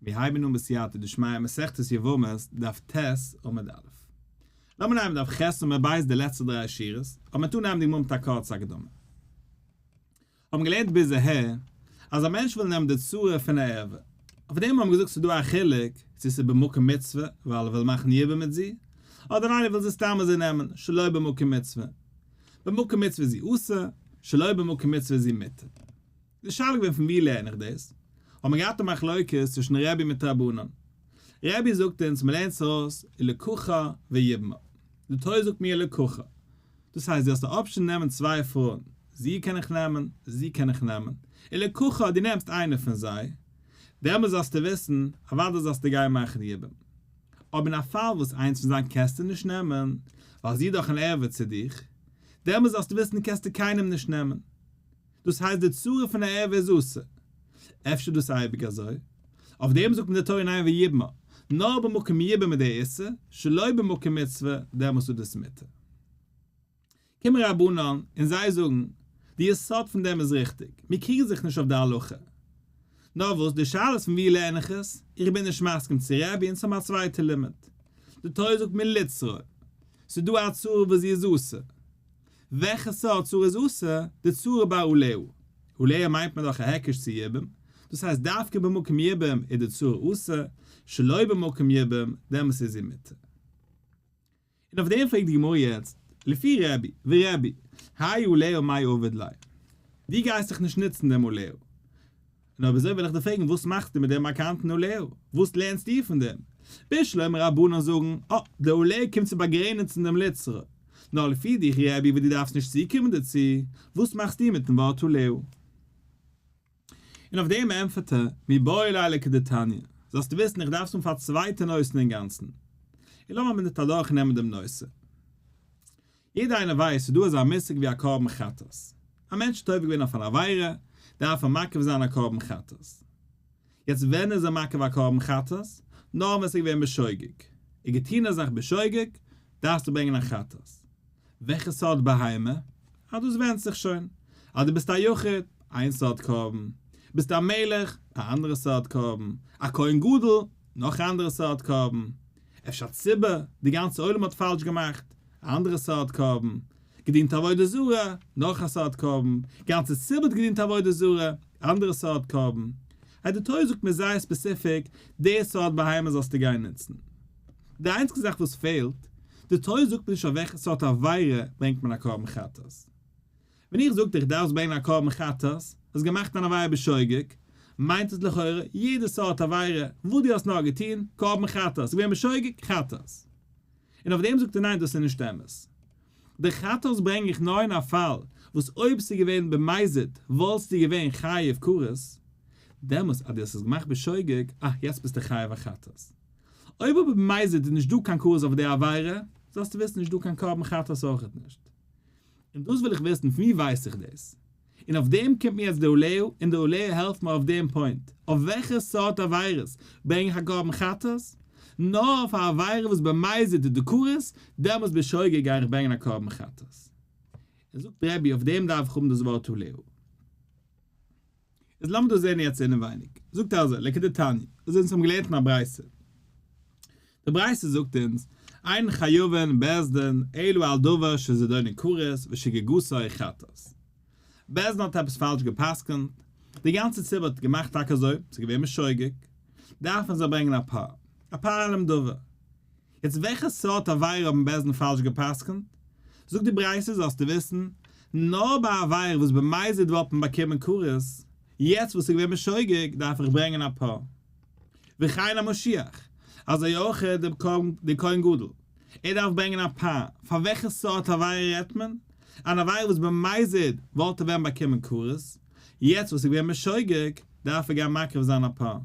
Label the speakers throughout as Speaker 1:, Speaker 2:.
Speaker 1: מיר הייבן אן בסייעתא דשמיא מסכת יבמות דף ט' עמוד א'. לאמיר נעמען דף ח' עמוד ב' די לעצטע דריי שורות, אבער מ'טאר נעמען די גמרא מיט א קורצע הקדמה. האבן געלערנט ביז אהער אז א מענטש וויל נעמען די צורה פון א ערווה. אויף דעם האבן מיר געזאגט ס'איז דא א חילוק צו ס'איז במקום מצוה ווייל ער וויל מאכן יבום מיט זי, אדער ניין ער וויל זי סתם אזוי נעמען שלא במקום מצוה. במקום מצוה איז זי אסור, שלא במקום מצוה איז זי מותר. די שאלה איז געווען פון ווי לערן איך דאס? האט מען געהאט א מחלוקת צווישן רבי מיט רבנן. רבי זאגט אונז מ'לערנט עס ארויס ולקחה ויבמה. די תורה זאגט מיר ולקחה. דאס הייסט דו האסט א option נעמען צוויי פרויען, זי קען איך נעמען, זי קען איך נעמען, ולקחה דו נעמסט איינע פון זיי, דעמאלס זאלסטו וויסן, אוודאי זאלסטו גיין מאכן יבום. אבער אין א פאל וואס איינס פון זיין קענסטו נישט נעמען, ווייל זי איז דאך אן ערווה צו דיך, דעמאלס זאלסטו וויסן קענסטו קיינעם נישט נעמען. דאס הייסט די צורה פון א ערווה איז אסור. אפשר דאס אייביג אזוי? אויף דעם זאגט מען די תורה ניין ויבמה, נאר במקום יבום איז דער איסור, שלא במקום מצוה, דעמאלס איז דאס מותר. קומען רבנן און זיי זאגן, די יסוד פון דעם איז ריכטיג, מיר קריגן זיך נישט אויף די הלכה. נאר וואס, די שאלה איז פון ווי לערן איך עס, איך בין נישט מסכים צו רבי אונז האבן א צווייטע לימוד. די תורה זאגט מיר לצרור. ס'איז דא א צרה וואס זי איז אסור. וועלכע סארט צרה איז אסור? די צרה ביי עליה. עליה מיינט מען דאך א היקש צו יבום, דאס הייסט דווקא במקום יבום איז די צרה אסור, שלא במקום יבום, דעמאלס איז זי מותר. און אויף דעם פרעגט די גמרא יעצט, לפי רבי, ורבי, האי עליה מאי עביד ליה? דו גייסט דאך נישט נוצן דעם עליה. און אויב אזוי וויל איך דיר פרעגן וואס מאכסטו מיט דעם באקאנטן עליה? וואס לערנסטו פון דעם? בשלמא רבנן זאגן, אה, דער עליה קומט צו באגרעניצן דעם לצרור. נאר לפי דיך רבי וואס דו דארפסט נישט צוקומען דערצו, וואס מאכסטו מיטן ווארט עליה? און אויף דעם ענטפערט ער, מיבעי ליה לכדתניא, זאלסטו וויסן איך דארף עס האבן פאר א צווייטע נושא אינגאנצן. און לאמיר א מינוט אדורכנעמען דעם נושא. יעדער איינער ווייסט ס'איז דא אזא מושג ווי א קרבן חטאת. א מענטש האט עובר געווען אויף אן עבירה, דארף ער מקריב זיין א קרבן חטאת. יעצט ווען איז ער מקריב א קרבן חטאת? נאר ווען ס'איז געווען בשוגג. ער געטון א זאך בשוגג, דארפסטו ברענגען א חטאת. וועלכע סארט בהמה? אה דאס ווענדט זיך שוין. אז דו ביסט א יחיד, איין סארט קרבן. ביסט א מלך, א אנדערע סארט קרבן. א כהן גדול, נאך א אנדערע סארט קרבן. אפשר ציבור, די גאנצע עולם האט פאלש געמאכט, א אנדערע סארט קרבן. געדינט עבודה זרה, נאך א סארט קרבן. גאנצע ציבור האט געדינט עבודה זרה, אנדערע סארט קרבן. היי די תורה זאגט מיר זייער specific, די סארט בהמה זאלסטו גיין נוצן. די איינציגע זאך וואס פעלט, די תורה זאגט מיר נישט אויף וועלכע סארט עבירה ברענגט מען א קרבן חטאת. ווען איך זאג דיך דארפסט ברענגען א קרבן חטאת, האסט געמאכט אן עבירה בשוגג, מיינט עס לכאורה יעדע סארט עבירה וואס דו האסט נאר געטון, קרבן חטאת, געווען בשוגג, חטאת. און אויף דעם זאגט ער ניין דאס איז נישט אמת. די חטאת ברענג איך נאר אין א פאל וואס אויב ס'איז געווען במזיד וואלסטו געווען חייב כרת, דעמאלס אז דו האסט עס געמאכט בשוגג, אה יעצט ביסטו חייב א חטאת. אויב אבער במזיד איז נישט דא קיין כרת אויף די עבירה, זאלסטו וויסן נישט דא קיין קרבן חטאת אויכעט נישט. און דאס וויל איך וויסן, פון ווי ווייס איך דאס? און אויף דעם קומט מיר יעצט די עליה, און די עליה העלפט מיר אויף דעם point. אויף וועלכע סארט עבירות ברענג איך א קרבן חטאת? נאר אויף א עבירה וואס במזיד איז דא כרת, דעמאלטס בשוגג גיי איך ברענגען א קרבן חטאת. און זאגט רבי, אויף דעם דארף איך האבן דאס ווארט עליה. איז לאמיר דאס זען יעצט אינעווייניג. זאגט ער אזוי, לכדתניא, אזוי אונז האבן געלערנט אין א ברייתא. די ברייתא זאגט אונז, אין חייבין בית דין אלא על דבר שזדונו כרת ושגגתו חטאת. בית דין האט עפעס פאלש גע'פסק'נט, די גאנצע ציבור האט געמאכט טאקע אזוי, ס'איז געווען בשוגג, דארף מען זיי ברענגען א פר, א פר עלם דבר. יעצט וועלכע סארט עבירה האבן בית דין פאלש גע'פסק'נט? זאגט די ברייתא זאלסטו וויסן, נאר ביי א עבירה וואס במזיד וואלט מען באקומען כרת, יעצט וואס איז געווען בשוגג דארף איך ברענגען א פר. וכן המשיח, אזוי אויך דער כהן גדול, ער דארף ברענגען א פר, פאר וועלכע סארט עבירה רעדט מען? אן עבירה וואס במזיד וואלט ער ווען באקומען כרת, יעצט וואס איז געווען בשוגג דארף ער גיין מקריב זיין א פר.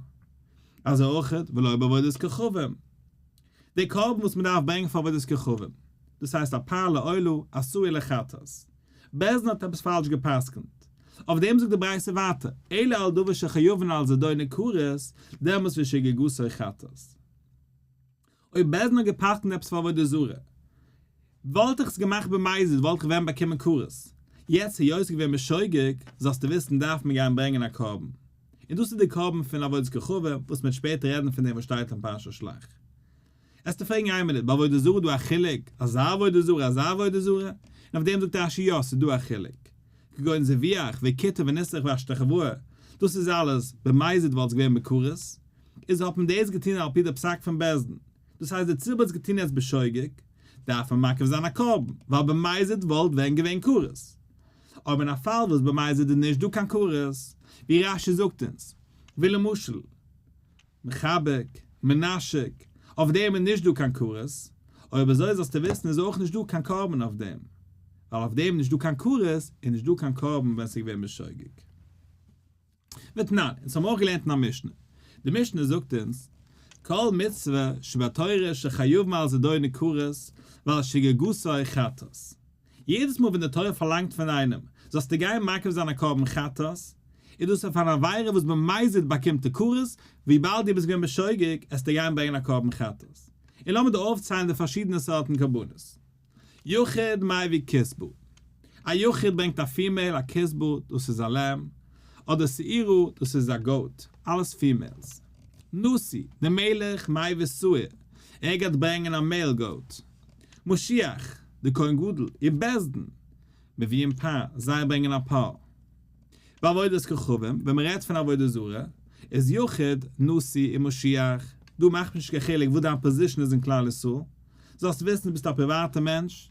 Speaker 1: אזוי אויך ולא בעבודת כוכבים, די קרבן וואס מען דארף ברענגען פאר עבודת כוכבים, דאס הייסט א פר לעולה עשאוי לחטאת, בית דין האט עפעס פאלש גע'פסק'נט, אויף דעם זאגט די ברייתא ווייטער, אלא על דבר שחייבין על זדונו כרת, דעמאלס ושגגתו חטאת. אויב בית דין האט גע'פסק'נט עפעס פאר עבודה זרה, וואלט איך עס געמאכט במזיד וואלט איך ווען באקומען כרת, יעצט היות ס'איז געווען בשוגג, זאלסטו וויסן דארף מען גיין ברענגען א קרבן. און דאס איז די קרבן פון עבודת כוכבים, וואס מ'וועט שפעטער רעדן פון דעם וואס שטייט אין פרשת שלח. עסטו פרעגן איין מינוט, ביי עבודה זרה איז דא א חילוק, אזא עבודה זרה, אזא עבודה זרה? און אויף דעם זאגט רש"י יא, ס'איז דא א חילוק. כגון זביח וכותא וניסוך והשתחוואה, דאס איז אלעס במזיד וואלט עס געווען בכרת, איז האט מען דאס געטון על פי די פסק פון בית דין, דאס הייסט די ציבור האט עס געטון יעצט בשוגג, דארף מען מקריב זיין א קרבן, ווייל במזיד וואלט ווען געווען כרת. אבער אין א פאל וואס במזיד איז נישט דא קיין כרת, ווי רש"י זאגט אונז, ווי למשל, מחבק, מנשק, אויף דעם איז נישט דא קיין כרת, אויב אזוי זאלסטו וויסן איז אויך נישט דא קיין קרבן אויף דעם, ווייל אויף דעם איז נישט דא קיין כרת איז נישט דא קיין קרבן ווען ס'איז געווען בשוגג. ותנן, אונז האבן אויך געלערנט אין א משנה, די משנה זאגט אונז, כל מצוה שבתורה שחייבים על זדונו כרת ועל שגגתו חטאת. יעדעס מאל ווען די תורה פארלאנגט פון איינעם, זאלסטו גיין מקריב זיין א קרבן חטאת, איז דאס אויף אן עבירה וואס במזיד באקומט די כרת, וויבאלד דו ביסט געווען בשוגג, עסטו גיין ברענגען א קרבן חטאת. און לאמיר דא אויפציילן די פארשידענע סארטן קרבנות. יחיד מביא כשבה. א יחיד ברענגט א female, א כשבה, דאס איז א lamb, אדער שעירה, דאס איז א goat, אלעס females. נשיא, דער מלך מביא שעיר, ער גייט ברענגען א male goat. משיח, די כהן גדול, ובית דין, מביאים פר, זיי ברענגען א פר. בעבודת כוכבים, ווען מען רעדט פון עבודה זרה, איז יחיד, נשיא און משיח, דא מאכט מען נישט קיין חילוק וואס דיין position איז אין כלל ישראל, זאלסט וויסן דו ביסט א פריוואטע מענטש,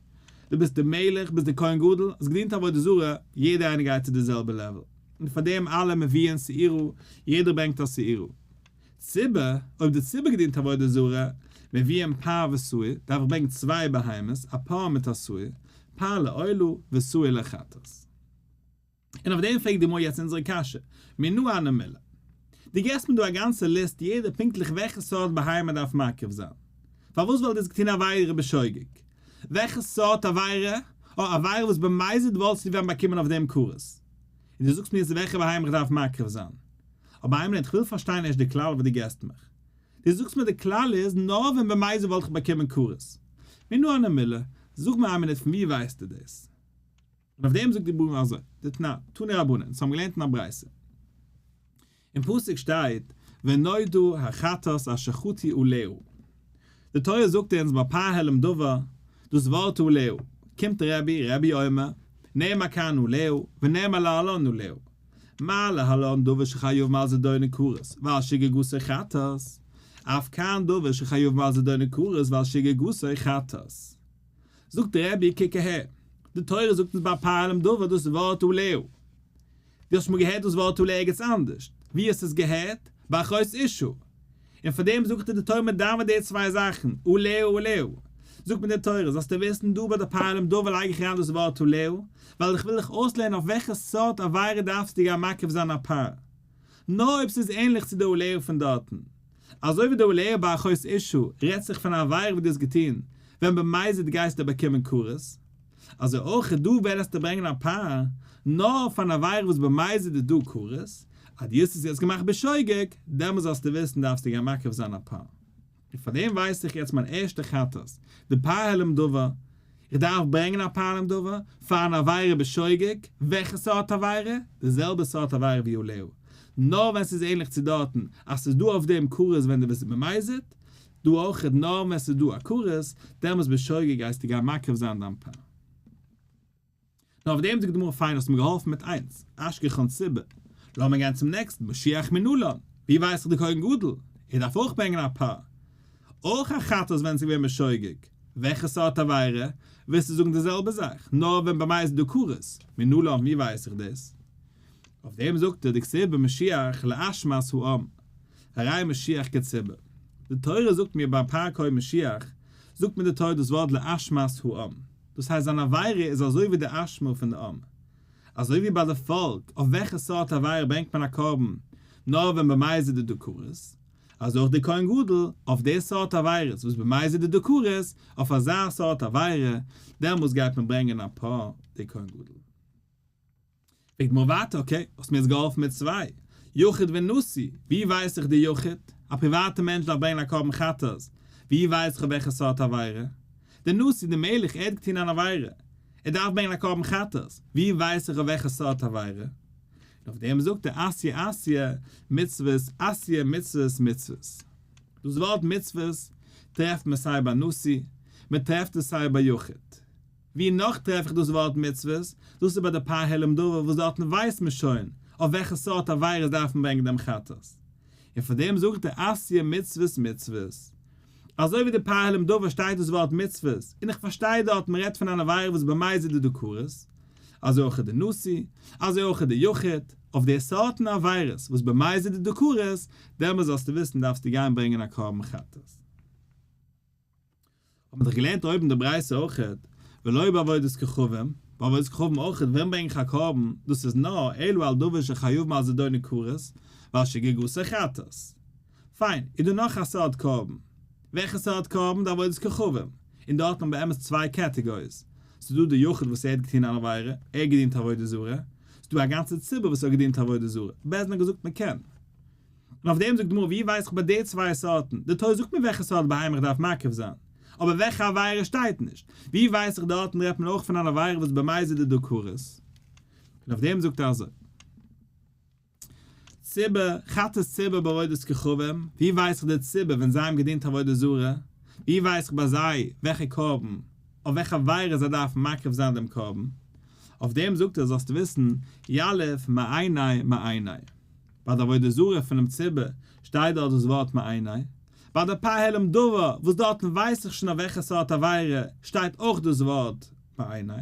Speaker 1: דו ביסט די מלך, ביסט די כהן גדול, האסט געדינט עבודה זרה, יעדער איינער גייט צו די זעלבע level. און פאר דעם אלע מביאין שעירה, יעדער ברענגט א שעירה. ציבור, אויב די ציבור געדינט עבודה זרה, מביאים פר ושעיר, דארף איך ברענגען צוויי בהמות, א פר מיט א שעיר, פר לעולה ושעיר לחטאת. און אויף דעם פרעגט די גמרא יעצט אונזערע קשיא, מנא הני מילי. דו געסט מיר דא א גאנצע ליסט יעדער פונקטליך וועלכע סארט בהמה דארף מקריב זיין. פארוואס ווייל דו האסט געטון עבירה בשוגג? וועלכע סארט עבירה? א עבירה וואס במזיד וואלטסטו ווען באקומען אויף דעם כרת. און דו זאגסט מיר יעצט וועלכע בהמה איך דארף מקריב זיין. אבער איין מינוט, כ'וויל פארשטיין ערשט די כלל וואס דו געסט מיך. דו זאגסט מיר די כלל איז נאר ווען במזיד וואלט איך באקומען כרת. מנא הני מילי, זאג מיר איין מינוט פון ווי ווייסטו דאס? און אויף דעם זאגט די גמרא אזוי, דתנן, תנו רבנן, אונז האבן געלערנט אין א ברייתא. אין פסוק שטייט, ונודע החטאת אשר חטאו עליה. די תורה זאגט אונז ביי פר העלם דבר, דאס ווארט עליה, קומט רבי, רבי אומר, נאמר כאן עליה, ונאמר להלן עליה. מה להלן דבר שחייבים על זדונו כרת, ועל שגגתו חטאת, אף כאן דבר שחייבים על זדונו כרת ועל שגגתו חטאת. זאגט רבי, קוק אהער, די תורה זאגט אונז ביי פר העלם דבר דאס ווארט עליה. דו האסט שוין מאל געהערט דאס ווארט עליה ערגעץ אנדערשט? וואו האסטו עס געהערט? ביי אחות אשה. און פאר דעם זאגט דיר די תורה מדמה די צוויי זאכן, עליה עליה. זאגט מיר די תורה, זאלסטו וויסן דא ביי די פר העלם דבר לייג איך אריין דאס ווארט עליה, ווייל איך וויל דיך אויסלערנען אויף וועלכע סארט עבירה דארפסטו גיין מקריב זיין א פר. נאר אויב ס'איז ענליך צו די עליה פון דארטן. אזוי ווי די עליה ביי אחות אשה רעדט זיך פון א עבירה וואס דו האסט געטון ווען במזיד גייסטו באקומען כרת. אזוי אויך דא וועלסטו ברענגען א פר נאר פאר אן עבירה וואס במזיד איז דא כרת, אז דו האסט עס יעצט געמאכט בשוגג, דעמאלס זאלסטו וויסן דארפסטו גיין מקריב זיין א פר. און פאר דעם ווייס איך יעצט מיין ערשטע חטאת, די פר העלם דבר, איך דארף ברענגען א פר העלם דבר פאר אן עבירה בשוגג, וועלכע סארט עבירה? די זעלבע סארט עבירה ווי עליה, נאר ווען ס'איז ענליך צו דארטן אז ס'איז דא אויף דעם כרת ווען דו ביסט במזיד, דא אויכעט נאר ווען ס'איז דא א כרת, דעמאלס בשוגג גייסטו גיין מקריב זיין דיין פר. נאר אויף דעם זאגט די גמרא פיין האסט מיר געהאלפן מיט איינס, אשכחן ציבור, לאמיר גיין צום נעקסטן, משיח מנלן, ווי ווייס איך די כהן גדול, ער דארף אויך ברענגען א פר. אויך א חטאת ווען ס'איז געווען בשוגג, וועלכע סארט עבירה, וועסטו זאגן די זעלבע זאך, נאר ווען ביי מיר איז דא כרת, מנלן ווי ווייס איך דאס? אויף דעם זאגט ער דכתיב במשיח לאשמת העם, הרי משיח כציבור. די תורה זאגט מיר ביי פר כהן משיח, זאגט מיר די תורה דאס ווארט לאשמת העם, דאס הייסט זיין עבירה איז אזוי ווי די אשמה פון די עם. אזוי ווי ביי די פאלק, אויף וועלכע סארט עבירה ברענגט מען א קרבן, נאר ווען במזיד איז דא כרת, אזוי אויך די כהן גדול, אויף די סארט עבירות וואס במזיד איז דא כרת, אויף אזא סארט עבירה, דעמאלס גייט מען ברענגען א פר די כהן גדול. פרעגט גמרא ווייטער, okay, האסט מיר יעצט געהאלפן מיט צוויי, יחיד ונשיא, ווי ווייס איך די יחיד? א פריוואטע מענטש דארף ברענגען א קרבן חטאת, ווי ווייס איך אויף וועלכע סארט עבירה? די נשיא, די מלך, ער האט געטון אן עבירה, ער דארף ברענגען א קרבן חטאת, ווי ווייס איך אויף וועלכע סארט עבירה? און אויף דעם זאגט ער עשיה עשיה מצוות עשיה מצוות מצוות. דאס ווארט מצוות טרעפט מען סיי ביי נשיא, מען טרעפט עס סיי ביי יחיד. ווי נאך טרעף איך דאס ווארט מצוות? דאס איז ביי די פר העלם דבר וואס דארטן ווייסט מען שוין אויף וועלכע סארט עבירות דארף מען ברענגען דעם חטאת. און פאר דעם זאגט ער עשיה מצוות מצוות. אזוי ווי די פר העלם דבר שטייט דאס ווארט מצוות, און איך פארשטיי דארט מען רעדט פון אן עבירה וואס במזיד איז דא כרת, אזוי אויך די נשיא, אזוי אויך די יחיד, אויף די סארטן עבירות וואס במזיד איז דא כרת, דעמאלס זאלסטו וויסן דארפסטו גיין ברענגען א קרבן חטאת. האט מען דאך געלערנט אויבן די ברייתא אויכעט, ולא בעבודת כוכבים, ביי עבודת כוכבים אויכעט ווען ברענג איך א קרבן, דאס איז נאר אלא על דבר שחייבים על זדונו כרת, ועל שגגתו חטאת. פיין, איז דא נאך א סארט קרבן. וועלכע סארט קרבן? די עבודת כוכבים. און דארט האט מען באמת צוויי categories. ס'איז דא די יחיד וואס ער האט געטון אן עבירה, ער האט געדינט עבודה זרה. ס'איז דא א גאנצע ציבור וואס האט געדינט עבודה זרה. בית דין האט געזאגט מען קען. און אויף דעם זאגט די גמרא, ווי ווייס איך ביי די צוויי סארטן? די תורה זאגט מיר וועלכע סארט בהמה איך דארף מקריב זיין, אבער וועלכע עבירה שטייט נישט. ווי ווייס איך דארטן רעדט מען אויך פון אן עבירה וואס במזיד איז דא כרת? און אויף דעם זאגט ער אזוי. ציבור, חטאת ציבור בעבודת כוכבים, ווי ווייס איך די ציבור ווען זיי האבן געדינט עבודה זרה, ווי ווייס איך ביי זיי וועלכע קרבן, אויף וועלכע עבירה זיי דארפן מקריב זיין דעם קרבן? אויף דעם זאגט ער זאלסטו וויסן, יליף מעיני מעיני. ביי די עבודה זרה פונעם ציבור שטייט דארט דאס ווארט מעיני, ביי די פר העלם דבר וואס דארטן ווייס איך שוין אויף וועלכע סארט עבירה שטייט אויך דאס ווארט מעיני,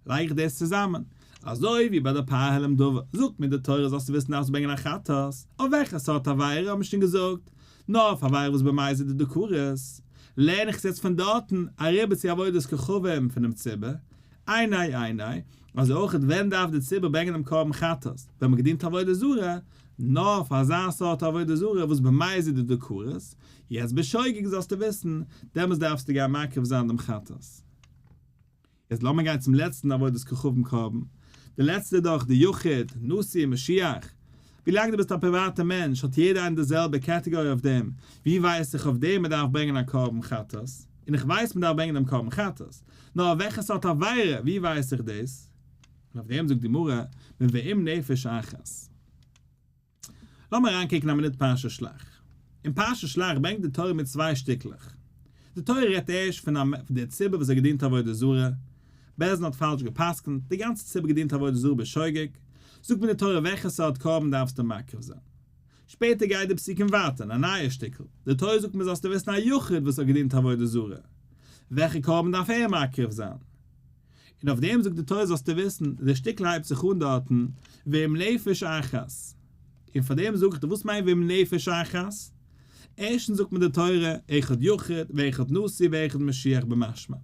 Speaker 1: לייג איך דאס צוזאמען, אזוי ווי ביי די פר העלם דבר, זאגט מיר די תורה זאלסטו וויסן דארפסט ברענגען א חטאת, אויף וועלכע סארט עבירה האט מען שוין געזאגט, נאר אויף עבירה וואס במזיד איז דא כרת, לערן איך עס יעצט פון דארטן אריבער צו עבודת כוכבים פונעם ציבור, עיני עיני, אזוי אויך ווען דארף די ציבור ברענגען דעם קרבן חטאת, ווען מען געדינט עבודה זרה, נאר אויף אזא סארט עבודה זרה וואס במזיד איז דא כרת, יעצט בשוגג זאלסטו וויסן, דעמאלס דארפסטו גיין מקריב זיין דעם חטאת. יעצט לאמיר גיין צום לעצטן עבודת כוכבים קרבן, די לעצטע איז דאך די יחיד, נשיא, משיח. ווילאנג דו ביסט א פריוואטע מענטש האט יעדער איינער די זעלבע category אויף דעם, ווי ווייס איך אויף דעם מען דארף ברענגען א קרבן חטאת, און איך ווייס מען דארף ברענגען דעם קרבן חטאת, נאר אויף וועלכע סארט עבירה, ווי ווייס איך דאס? און אויף דעם זאגט די גמרא, מביאים נפש אחת. לאמיר אריינקוקן א מינוט פרשת שלח. אין פרשת שלח ברענגט די תורה מיט צוויי שטיקלעך. די תורה רעדט ערשט פון א די ציבור וואס האט געדינט עבודה זרה, בית דין האט פאלש גע'פסק'נט, די גאנצע ציבור געדינט עבודה זרה בשוגג, זאגט מיר די תורה וועלכע סארט קרבן דארפסטו מקריב זיין. שפעטער גייט די פסוקים ווייטער אין א נייע שטיקל, די תורה זאגט מיר זאלסטו וויסן א יחיד וואס האט געדינט עבודה זרה, וועלכע קרבן דארף ער מקריב זיין. און אויף דעם זאגט די תורה זאלסטו וויסן, די שטיקל הייבט זיך אן דארטן, ואם נפש אחת. און פאר דעם זאג איך דיר, וואס מיינט ואם נפש אחת? ערשטנס זאגט מיר די תורה, אחד יחיד ואחד נשיא ואחד משיח במשמע.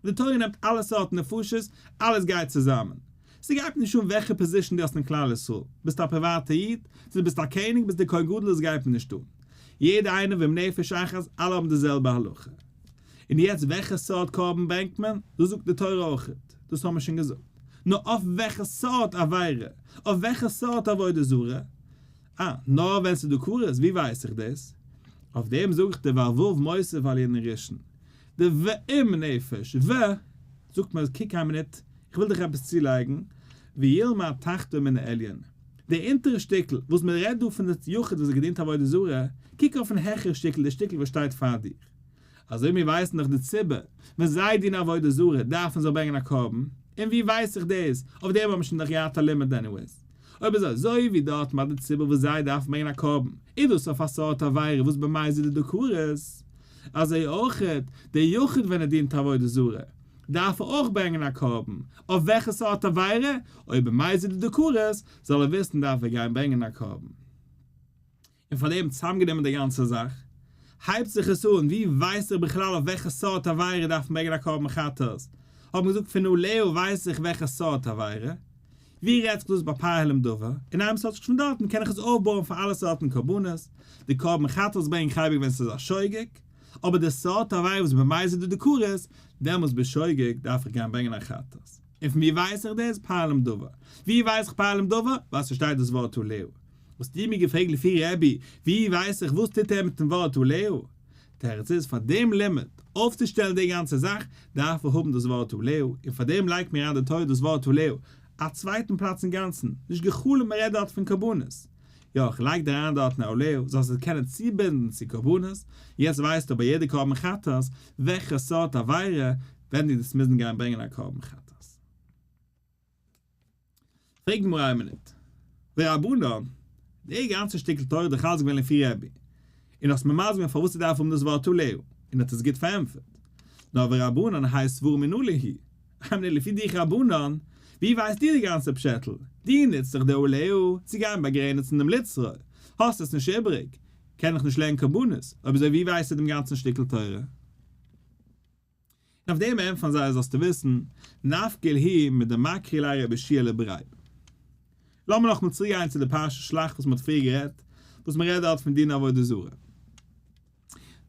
Speaker 1: די תורה נעמט אלע סארטן נפשות, אלעס גייט צוזאמען. ס'גייט מיר נישט אן וועלכע position דו האסט אין כלל ישראל, ביסט א פריוואטע איד, צו דו ביסט א קעניג, ביסט דער כהן גדול, עס גייט מיר נישט אן. יעדער איינער ואם נפש אחת, אלע האבן די זעלבע הלכה. און יעצט וועלכע סארט קרבן ברענגט מען? דאס זאגט די תורה אויכעט, דאס האבן מיר שוין געזאגט. נאר אויף וועלכע סארט עבירה? אויף וועלכע סארט עבודה זרה? אה, נאר ווען ס'איז דא כרת, ווי ווייס איך דאס? אויף דעם זאג איך דיר ווייל ו' מוסיף על ענין ראשון. די ואם נפש, ו, זאגט מען קוק איין מינוט, איך וויל דיך עפעס צולייגן, וילמד תחתון מן העליון. די אונטערע שטיקל, וואס מען רעדט דא פון די יחיד וואס האט געדינט עבודה זרה, קוק אויפן העכערע שטיקל, די שטיקל וואס שטייט פאר דיר. אזוי מיר ווייסן דאך די ציבור, ווען זיי דינען עבודה זרה דארפן זיי ברענגען א קרבן, און ווי ווייס איך דאס? אויף דעם האבן מיר שוין דאך געהאט א לימוד anyways. אויב איז אזוי ווי דארט ביי די ציבור וואס זיי דארפן ברענגען א קרבן, איז דאס אויף א סארט עבירה וואס במזיד איז דא כרת, אזוי אויכעט דער יחיד ווען ער דינט עבודה זרה דארף ער אויך ברענגען א קרבן, אויף וועלכע סארט עבירה? אויב במזיד איז דא כרת, זאל ער וויסן דארף ער גיין ברענגען א קרבן. און פאר דעם צוזאמגענומען די גאנצע זאך, הייבט זיך עס אן, ווי ווייס איך בכלל אויף וועלכע סארט עבירה דארף מען ברענגען א קרבן חטאת? האט מען געזאגט פון עליה ווייס איך וועלכע סארט עבירה, ווי רעדט זיך דאס ביי פר העלם דבר, און איינמאל ס'האט זיך פון דארטן קען איך עס אויפבויען פאר אלע סארטן קרבנות, די קרבן חטאת ברענג איך אייביג ווען ס'איז א שוגג, אבער די סארט עבירה וואס במזיד איז דא כרת, דעמאלס בשוגג דארף איך גיין ברענגען א חטאת. און פון ווי ווייס איך דאס? פר העלם דבר. ווי ווייס איך פר העלם דבר? ווייל ס'שטייט דאס ווארט עליה. האסטו מיר געפרעגט לפי רבי, ווי ווייס איך וואס טוט ער מיטן ווארט עליה? תירוץ איז, פאר דעם לימוד, אויפצושטעלן די גאנצע זאך, דארף ער האבן דאס ווארט עליה, און פאר דעם לייגט מיר אריין די תורה דאס ווארט עליה. א צווייטן פלאץ אינגאנצן, נישט גע'חלומ'ט מען רעדט דארט פון קרבנות. יא, איך לייג דיר אריין דארטן א עליה, זאלסט עס קענען צובינדן צו קרבנות, יעצט ווייסטו ביי יעדע קרבן חטאת וועלכע סארט עבירה ווען דו וועסט מוזן גיין ברענגען א קרבן חטאת. פרעגט די גמרא איין מינוט, ורבנן, די גאנצע שטיקל תורה איז דאך אלץ געווען לפי רבי, און האסט מיר מסביר געווען פארוואס ס'דארף האבן דאס ווארט עליה, און האט עס גוט פארענטפערט. נאר ורבנן האי סברא מנא להו, איין מינוט לפי דיך רבנן, ווי ווייסט דו די גאנצע פשעטל? דו נוצט דאך די עליה צו גיין באגרעניצן דעם לצרור, האסט עס נישט איבריג, קען איך נישט לערנען קרבנות, אויב אזוי ווי ווייסטו דעם גאנצן שטיקל תורה? און אויף דעם ענטפערן זיי זאלסטו וויסן, נפקא להו מדמקרי ליה רבי יהושע לבריה. לאמיר נאכאמאל צוריק גיין צו די פרשת שלח וואס מען האט פריער גערעדט, וואס מען רעדט דארט פון דין עבודה זרה.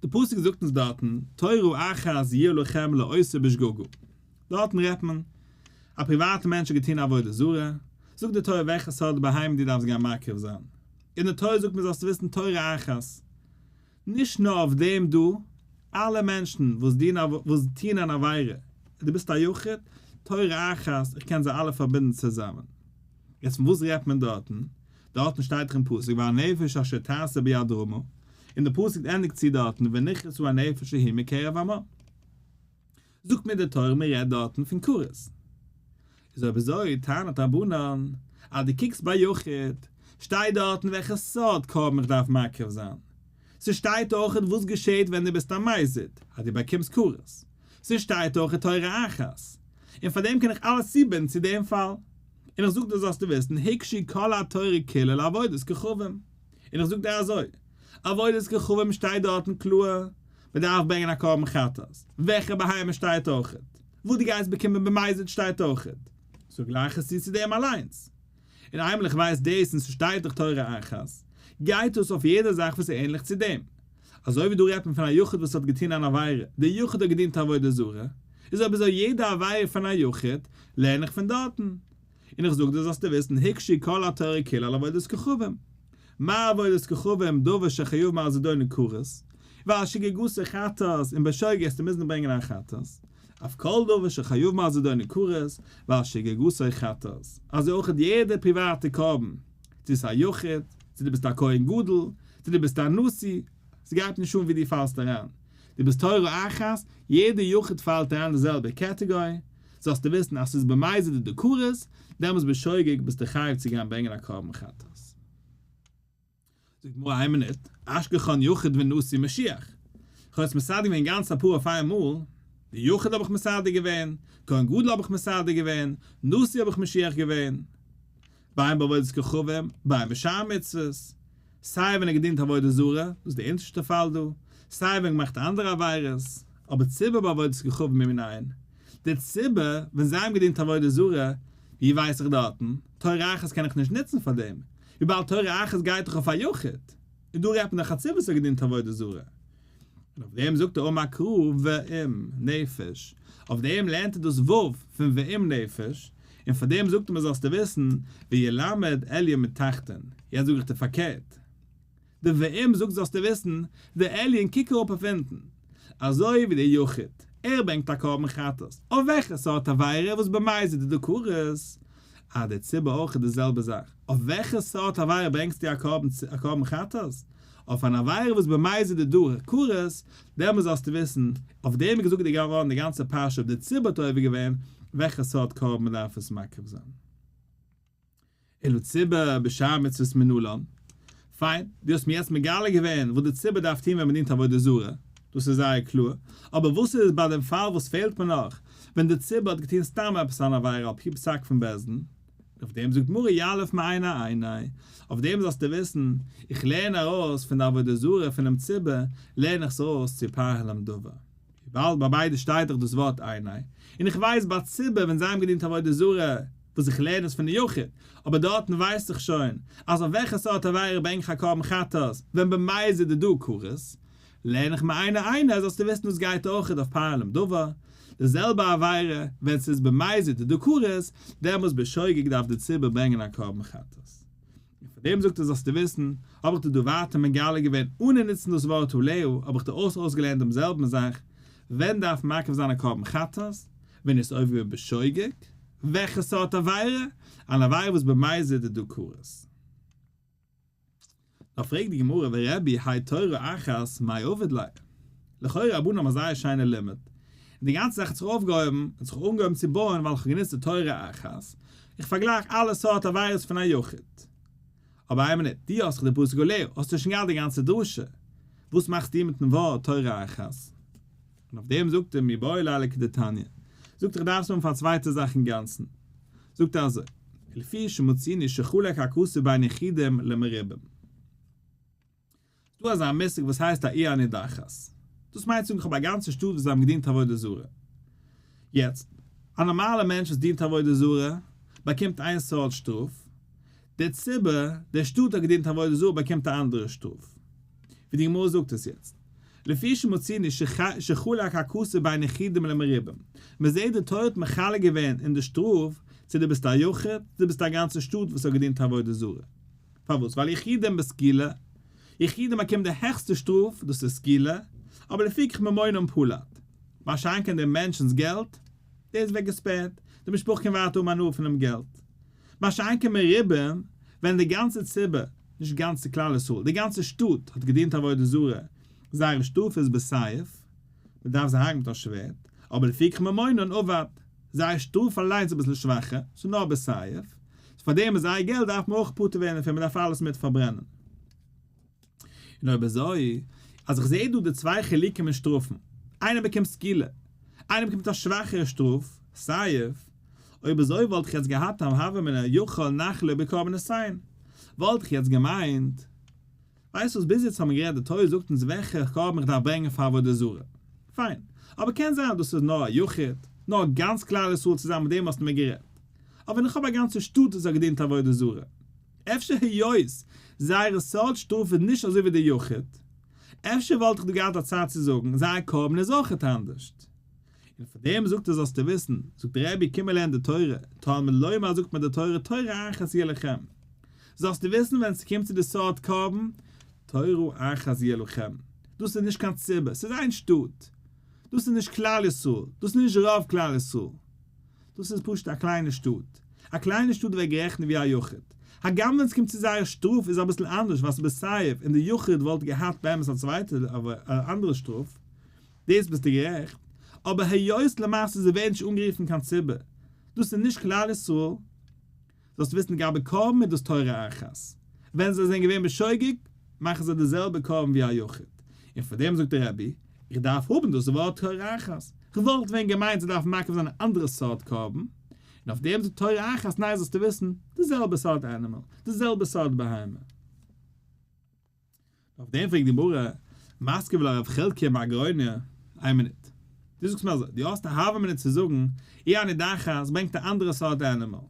Speaker 1: די פסוק זאגט אונז דארטן, תורה אחת יהיה לכם לעושה בשגגה. דארטן רעדט מען, א פריוואטע מענטש האט געטון עבודה זרה, זאגט די תורה וועלכע סארט בהמה דו דארפסט גיין מקריב זיין. און די תורה זאגט מיר זאלסטו וויסן תורה אחת. נישט נאר אויף דעם דא, אלע מענטשן וואס דינען וואס טוען אן עבירה, דו ביסט א יחיד, תורה אחת, איך קען זיי אלע פארבינדן צוזאמען. יעצט פון וואס רעדט מען דארטן? דארטן שטייט דאך אין פסוק והנפש אשר תעשה ביד רמה, און די פסוק ענדיגט צו דארטן ונכרתה הנפש ההיא מקרב עמה. זאגט מיר די תורה מען רעדט דארטן פון כרת. איז אויב אזוי טענה'ט רבנן אז דו קוקסט ביי יחיד שטייט דארטן וועלכע סארט קרבן איך דארף מקריב זיין. ס'שטייט אויכעט וואס געשעהט ווען דו ביסט א מזיד אז דו באקומסט כרת. ס'שטייט אויכעט תורה אחת. און פאר דעם קען איך אלעס צובינדן צו דעם פאל. און איך זאג דיר זאלסטו וויסן הוקשו כל התורה כולה לעבודת כוכבים. און איך זאג דיר אזוי, עבודת כוכבים שטייט דארטן קלאר מען דארף ברענגען א קרבן חטאת, וועלכע בהמה שטייט אויכעט, וואס דו גייסט באקומען במזיד שטייט אויכעט, סאו גלייך עס צו צו דעם אליינס. און איינמאל איך ווייס דאס און ס'שטייט דאך תורה אחת, גייט דאס אויף יעדע זאך וואס איז ענליך צו דעם. אזוי ווי דא רעדט מען פון א יחיד וואס האט געטון אן עבירה, דער יחיד האט געדינט עבודה זרה, איז אויב אזוי יעדע עבירה פון א יחיד, לערן איך פון דארטן. און איך זאג דיר זאלסטו וויסן הוקשו כל התורה כולה על עבודת כוכבים. מה עבודת כוכבים דבר שחייבים על זדונו כרת, ועל שגגתו חטאת און בשוגג וועסטו מוזן ברענגען א חטאת, אף כל דבר שחייבים על זדונו כרת, ועל שגגתו חטאת. אזוי אויך יעדע פריוואטע קרבן, צו ס'איז א יחיד, צו דו ביסט א כהן גדול, צו דו ביסט א נשיא, ס'גייט נישט אן ווי דו פאלסט אריין, דו ביסט תורה אחת, יעדע יחיד פאלט אריין די זעלבע category, זאלסטו וויסן אז ס'איז במזיד די כרת, דעמאלטס בשוגג ביסטו חייב צו גיין ברענגען א קרבן חטאת. זאגט די גמרא איין מינוט, אשכחן יחיד ונשיא משיח. איך האב יעצט מסדר געווען גאנץ אפאר אויף איין מאל, די יחיד האב איך מסדר געווען, כהן גדול האב איך מסדר געווען, נשיא האב איך משיח געווען. בין בעבודת כוכבים, בין בשאר מצוות. סיי ווען ער געדינט עבודה זרה, דאס איז די אונטערשטע פאל דא, סיי ווען געמאכט אנדערע עבירות, אבער ציבור בעבודת כוכבים מנין? די ציבור ווען זיי האבן געדינט עבודה זרה, ווי ווייס איך דארטן? תורה אחת קען איך נישט נוצן פאר דעם, וויבאלד תורה אחת גייט דאך אויף א יחיד, און דא רעדט מען דאך א ציבור וואס האט געדינט עבודה זרה. און אויף דעם זאגט ער אמר קרא ואם נפש, אויף דעם לערנט ער דאס ו' פון ואם נפש, און פאר דעם זאגט ער מיר זאלסטו וויסן, וילמד עליון מתחתון, יעצט זאג איך דיר פארקערט, די ואם זאגט זאלסטו וויסן, די עליון קוק אראפ אויף אונטן, אזוי ווי דער יחיד, ער ברענגט א קרבן חטאת, אויף וועלכע סארט עבירה וואס במזיד איז דא כרת, אה דער ציבור אויך איז די זעלבע זאך, אויף וועלכע סארט עבירה ברענגסטו א קרבן חטאת? אויף אן עבירה וואס במזיד איז דא כרת, דעמאלס זאלסטו וויסן, אויף דעם איז געזאגט געווארן די גאנצע פרשה אויב דער ציבור האט עובר געווען, וועלכע סארט קרבן מען דארף עס מקריב זיין. אלא ציבור בשאר מצוות מנלן. פיין, דו האסט מיר יעצט מגלה געווען וואס די ציבור דארף טון ווען מען דינט עבודה זרה, דאס איז זייער קלאר, אבער וואס איז ביי דעם פאל וואס פעלט מיר נאך, ווען די ציבור האט געטון סתם עפעס אן עבירה על פי פסק פון בית דין? אויף דעם זאגט גמרא יליף מעיניה עיניה, אויף דעם זאלסטו וויסן, איך לערן ארויס פון די עבודה זרה פונעם ציבור, לערן איך עס ארויס צו פר העלם דבר. וויבאלד ביי ביידע שטייט דאך דאס ווארט עיניה, און איך ווייס ביי ציבור ווען זיי האבן געדינט עבודה זרה, וואס איך לערן עס פון די יחיד, אבער דארטן ווייס איך שוין אז אויף וועלכע סארט עבירה ברענג איך א קרבן חטאת, ווען במזיד איז דא כרת, לערן איך מעיניה עיניה זאלסטו וויסן דאס גייט אויך אויף פר העלם דבר, די זעלבע עבירה ווען ס'איז במזיד איז דא כרת, דעמאלס בשוגג דארף די ציבור ברענגען א קרבן חטאת. און פאר דעם זאגט ער זאלסטו וויסן, האב איך דיר דא ווייטער מגלה געווען אנע נוצן דאס ווארט עליה, האב איך דיר אויס אויסגעלערנט דעם זעלבן זאך, ווען דארף מקריב זיין א קרבן חטאת, ווען איז עובר בשוגג? וועלכע סארט עבירה? אן עבירה וואס במזיד איז דא כרת. דא פרעגט די גמרא ורבי האי תורה אחת מאי עביד ליה? לכאורה רבנן האבן א זייער שיינע לימוד, און די גאנצע זאך האט זיך אויפגעהויבן, האט זיך אנגעהויבן צו בויען ווייל איך האב גענוצט די תורה אחת, איך פארגלייך אלע סארט עבירות פון א יחיד. אבער איין מינוט, דו האסט דאך די פסוק עליה, האסטו שוין געהאט די גאנצע דרשה, וואס מאכסטו מיטן ווארט תורה אחת? און אויף דעם זאגט ער מיבעי ליה לכדתניא, זאגט ער איך דארף עס האבן פאר א צווייטע זאך אינגאנצן, זאגט ער אזוי, לפי שמצינו שחלק הכתוב בין יחידים למרובים. ס'דא אזא מושג וואס הייסט א עיר הנידחת. דאס מיינט צו זאגן איך האב א גאנצע שטאט וואס זיי האבן געדינט עבודה זרה. יעצט, א נארמאלער מענטש וואס דינט עבודה זרה באקומט איין סארט שטראף, דער ציבור, דער שטאט האט געדינט עבודה זרה באקומט א אנדערע שטראף. ווי די גמרא זאגט עס יעצט. לפי שמצינו שחלק הכתוב בין יחידים למרובים. מען זעט די תורה האט מחלק געווען אין די שטראף צו דו ביסט א יחיד, צו דו ביסט א גאנצע שטאט וואס האט געדינט עבודה זרה. פארוואס? ווייל יחידים בסקילה, יחידים באקומט די העכסטע שטראף, דאס איז סקילה, אבער לפיכך ממונם פלט. מה שאין כן דעם מענטשנ'ס געלט, דאס ווערט געספערט, די משפחה קען ווייטער האבן הנאה פונעם געלט. מה שאין כן מרובים, ווען די גאנצע ציבור, נישט גאנצע כלל ישראל, די גאנצע שטאט האט געדינט עבודה זרה, זייער שטראף איז בסייף, מען דארף זיי הרג'ן מיט א שווערד, אבער לפיכך ממונן אבד, זייער שטראף אליינס איז אביסל שוואכער, ס'איז נאר בסייף, פאר דעם איז זייער געלט דארף מען אויך פטור ווערן דערפון, מען דארף אלעס מיט פארברענען. און אויב אזוי, אז איך זעה דא די צוויי חילוקים אין שטראפן, איינער באקומט סקילה, איינער באקומט א שוואכערע שטראף, סייף, אויב אזוי וואלט איך יעצט געהאט א הוה אמינא יכול נחלו בקרבנותיהן, וואלט איך יעצט געמיינט, ווייסט וואס ביז יעצט האבן מיר גערעדט די תורה זאגט אונז וועלכע קרבן איך דארף ברענגען פאר עבודה זרה, פיין, אבער קען זיין אז דאס איז נאר א יחיד, נאר גאנץ כלל ישראל צוזאמען מיט דעם האסטו מיר גערעדט, אבער ווען איך האב א גאנצע שטאט וואס האט געדינט עבודה זרה, אפשר היות זייערע סארט שטראף איז נישט אזוי ווי די יחיד, אפשר וואלט איך דא געהאט א צד צו זאגן זייער קרבן איז אויכעט אנדערשט. און פאר דעם זאגט ער זאלסטו וויסן, זאגט רבי קום און לערן די תורה, תלמוד לומר זאגט מיר די תורה תורה אחת יהיה לכם, זאלסטו וויסן ווען ס'קומט צו די סארט קרבן, תורה אחת יהיה לכם, דאס איז נישט קיין ציבור, ס'איז איין שטאט, דאס איז נישט כלל ישראל, דאס איז נישט רוב כלל ישראל, דאס איז פשוט א קליינע שטאט, א קליינע שטאט ווערט גערעכנט ווי א יחיד, הגם ווען ס'קומט צו זייער שטראף איז אביסל אנדערש ווייל ס'איז בסייף און די יחיד וואלט געהאט באמת א צווייטע א אנדערע שטראף, דאס ביסטו גערעכט, אבער היות למעשה זיי ווערן נישט אנגערופן קיין ציבור, דאס איז נישט כלל ישראל, זאלסט וויסן לגבי קרבן איז דאס תורה אחת, ווען זיי זענען געווען בשוגג מאכן זיי די זעלבע קרבן ווי א יחיד, און פאר דעם זאגט דער רבי, איך דארף האבן דאס ווארט תורה אחת, כ'וואלט ווען געמיינט זיי דארפן מקריב זיין א אנדערע סארט קרבן, און אויף דעם זאגט תורה אחת ניין זאלסטו וויסן, די זעלבע סארט animal, די זעלבע סארט בהמה. אויף דעם פרעגט די גמרא, מתקיף לה רב חלקיה בר גרוניא, איין מינוט, דו זאגסט מיר אזוי, דו האסט א הוה אמינא צו זאגן, עיר הנידחת ברענגט א אנדערע סארט animal.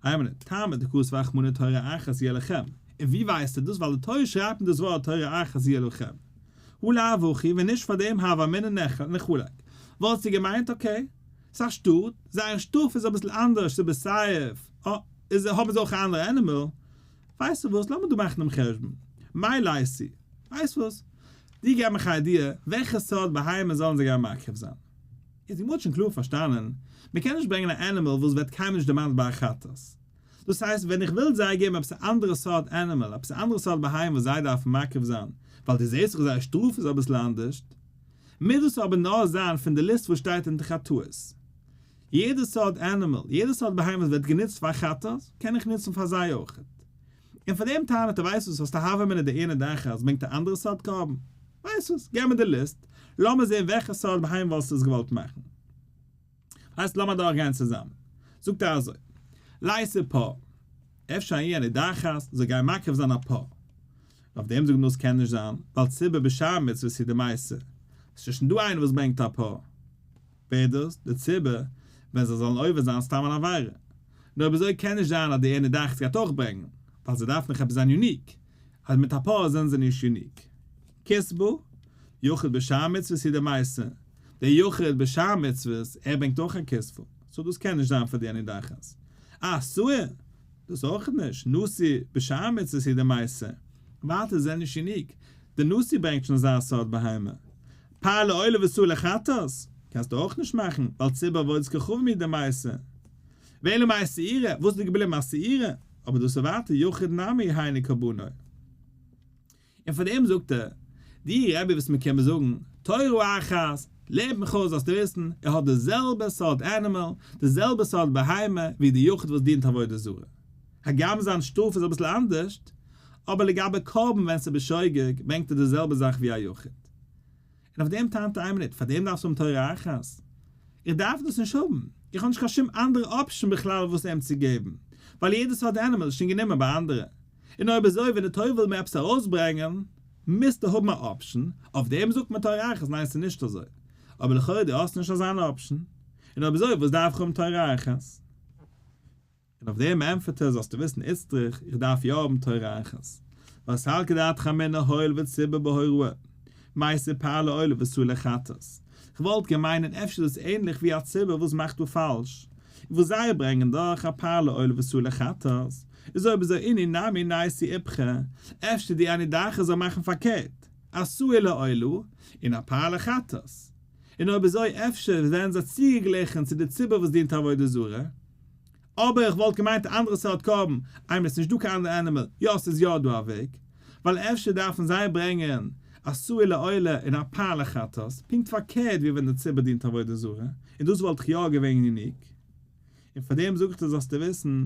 Speaker 1: איין מינוט, טעמא דכתב רחמנא תורה אחת יהיה לכם, און ווי ווייסטו דאס ווייל די תורה שרייבט מיט דאס ווארט תורה אחת יהיה לכם. הא לאו הכי, ווען נישט פאר דעם הוה אמינא נחלק, וואלסטו געמיינט okay, ס'איז א שטאט, זייער שטראף איז אביסל אנדערש, ס'איז בסייף, אה, איז האבן זיי אויך א אנדערע animal, ווייסטו וואס, לאמיר דא מאכן דעם חשבון. מאי לייתי? ווייסט וואס? דו געב מיך א idea, וועלכע סארט בהמה זאלן זיי גיין מקריב זיין? איז די גמרא האט שוין קלאר פארשטאנען, מען קען נישט ברענגען א animal וואס ווערט קיינמאל נישט דערמאנט ביי א חטאת. דאס הייסט, ווען איך וויל זיי געבן עפעס א אנדערע סארט animal, עפעס א אנדערע סארט בהמה וואס זיי דארפן מקריב זיין, ווייל דו זעסט דאך זייער שטראף איז אביסל אנדערשט, מוז דאס אבער נאר זיין פון די ליסט וואס שטייט אונטער חטאות. יעדע סארט animal, יעדע סארט בהמה וואס ווערט גענוצט פאר חטאת, קען איך נוצן פאר זיי אויך. און פאר דעם טענה'ט ער, ווייסט וואס, האסט א הוה אמינא די עיר הנידחת ברענגט א אנדערע סארט קרבן. ווייסט וואס, געב מיר די ליסט, לאמיר זען וועלכע סארט בהמה וואלסטו עס געוואלט מאכן. הייסט לאמיר אדורך גיין צוזאמען. זאגט ער אזוי, ליתי פר, אפשר א עיר הנידחת זאל גיין מקריב זיין א פר. אויף דעם זאגט דאס קען נישט זיין, ווייל ציבור בשאר מצוות הוא דמייתי. ס'איז שוין דא איינער וואס ברענגט א פר. ווער דאס? די ציבור, ווען זיי זאלן עובר זיין סתם אן עבירה. נאר אויב אזוי קען נישט זיין אז די עיר הנידחת גייט אויך ברענגן, ווייל זיי דארפן דאך עפעס זיין unique, אז מיט א פר זענען זיי נישט unique. כשבה, יחיד בשאר מצוות הוא דמייתי, דער יחיד בשאר מצוות, ער ברענגט אויך א כשבה, so דאס קען נישט זיין פאר די הנידחת. אה, שעיר, דאס אויך נישט, נשיא בשאר מצוות הוא דמייתי, ווייטער זיי זענען נישט unique, דער נשיא ברענגט שוין אזא סארט בהמה. פר לעולה ושעיר לחטאת, קענסטו אויך נישט מאכן, ווייל ציבור עבודת כוכבים הוא דמייתי. ואלא מאי שעירה, וואס איז געבליבן א שעירה? אבער דאס איז ווייטער יחיד נמי היינו קרבנו. און פאר דעם זאגט ער, די רבי וואס מיר קומען זאגן, תורה אחת, לערנט מיך אויס זאלסטו וויסן, ער האט די זעלבע סארט animal, די זעלבע סארט בהמה, ווי די יחיד וואס דינט עבודה זרה. הגם זיין שטראף איז אביסל אנדערשט, אבער לגבי קרבן ווען ס'איז בשוגג, ברענגט ער די זעלבע זאך ווי א יחיד. און אויף דעם טענה'ט ער איין מינוט, פאר דעם דארפסטו האבן תורה אחת? איך דארף דאס נישט האבן, איך האב נישט קיין שום אנדערע option בכלל וואס אים צו געבן, ווייל יעדע סארט animal איז שוין גענומען ביי אנדערע. און אויב אזוי ווען די תורה וויל מיר עפעס ארויסברענגען, מוזטו האבן א option, אויף דעם זאגט מען תורה אחת, ניין ס'איז נישט אזוי. אבער לכאורה דו האסט נישט אזאנע option. און אויב אזוי וואס דארף איך האבן תורה אחת? און אויף דעם ענטפערט ער זאלסטו וויסן איצטריך, איך דארף יא האבן תורה אחת, ווייל סלקא דעתך אמינא הואיל וציבור בהוראה, מייתי פר לעולה ושעיר לחטאת. כ'וואלט געמיינט און אפשר איז דאס ענליך ווי א ציבור וואס מאכט דא פאלש, און וואס זיי ברענגען דורך א פר לעולה ושעיר לחטאת, איז אויב אזוי אינהו נמי נייתי איפכא, אפשר די הנידחת זאל מאכן פארקערט, א שעיר לעולה און א פר לחטאת. און אויב אזוי אפשר זענען זיי צוגעגליכן צו די ציבור וואס דינט עבודה זרה. אבער איך וואלט געמיינט א אנדערע סארט קרבן, איינמאל עס איז נישט דא קיין אנדערע animal, יא ס'איז יא דא א וועג, ווייל אפשר דארפן זיי ברענגען א שעיר לעולה און א פר לחטאת, פונקט פארקערט ווי ווען די ציבור דינט עבודה זרה, און דאס וואלט איך יא געווען unique. און פארדעם זאג איך דיר זאלסטו וויסן.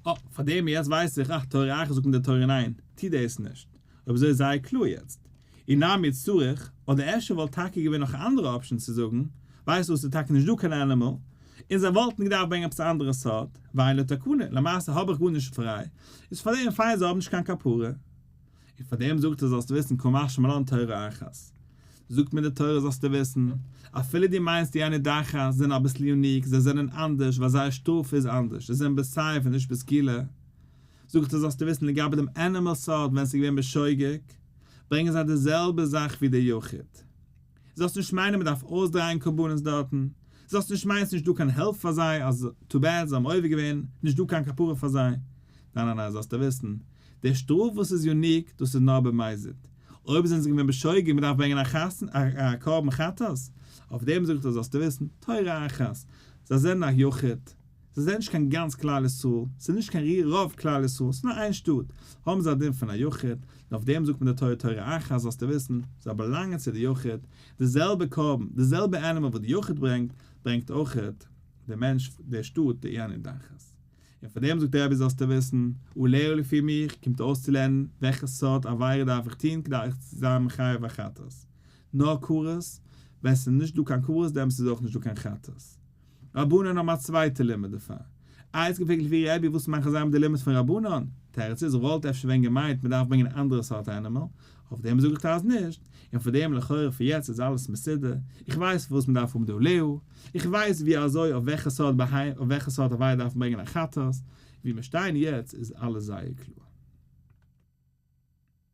Speaker 1: אה, פאר דעם יעצט ווייס איך, אה, תורה אחת זאגט מיר די תורה ניין, טו דאס נישט. אויב אזוי איז זייער קלאר יעצט. אי נמי צריך, אדער אפשר וואלט טאקע געווען נאך א אנדערע option צו זאגן, ווייסט וואס ס'איז טאקע נישט דא קיין animal, און זיי וואלטן געדארפט ברענגען עפעס א אנדערע סארט, ואין לו תקנה, למעשה האב איך גארנישט פריי, איז פאר דעם פיין זיי האבן נישט קיין כפרה. און פאר דעם זאגט ער זאלסטו וויסן קא משמע לן תורה אחת. זאגט מיר די תורה זאלסטו וויסן, אפילו דו מיינסט די הנידחת זענען אביסל unique, זיי זענען אנדערש ווייל זייער שטראף איז אנדערש, זיי זענען בסייף און נישט בסקילה, זאגט ער זאלסטו וויסן לגבי דעם animal סארט ווען ס'איז געווען בשוגג, ברענגען זיי די זעלבע זאך ווי דער יחיד. זאלסט נישט מיינען מ'דארף אויסדרייען קרבנות דארטן, זאלסט נישט מיינען ס'נישט דא קיין העלפט פאר זיי אז too bad זיי האבן עובר געווען, נישט דא קיין כפרה פאר זיי. ניין ניין ניין זאלסטו וויסן, די שטראף וואס איז unique דאס איז נאר במזיד. אויב זענען זיי געווען בשוגג מ'דארף ברענגען א קרבן חטאת, אויף דעם זאגט ער זאלסטו וויסן, תורה אחת, זיי זענען א יחיד, זיי זענען נישט קיין גאנץ כלל ישראל, ס'איז נישט קיין רוב כלל ישראל, ס'איז נאר איין שטאט, האבן זיי א דין פון א יחיד, און אויף דעם זאגט מען די תורה תורה אחת זאלסטו וויסן, זיי באלאנגען צו די יחיד, די זעלבע קרבן, די זעלבע animal וואס די יחיד ברענגט, ברענגט אויכעט די מענטש, די שטאט, די הנידחת. און פאר דעם זאגט דער רבי זאלסטו וויסן, עליה לפי מיך קומט אויסצולערנען וועלכע סארט עבירה דארף איך טון כדי איך צו זיין מחויב א חטאת. נאר כרת, ווען ס'איז נישט דא קיין כרת דעמאלטס איז אויך נישט דא קיין חטאת. רבנן האבן א צווייטע לימוד דערפאר. איי איז געפרעגט לפי רבי וואס מאכן זיי מיט די לימוד פון רבנן? תירוץ איז וואלט אפשר ווען געמיינט מען דארף ברענגען אנדערע סארט animal, אויף דעם זאג איך אז נישט, און פאר דעם לכאורה פון יעצט איז אלעס מסודר, איך ווייס פארוואס מען דארף האבן די עליה, איך ווייס ווי אזוי אויף וועלכע סארט בהמה אויף וועלכע סארט עבירה דארף מען ברענגען א חטאת, ווי מיר שטייען יעצט איז אלעס זייער קלאר.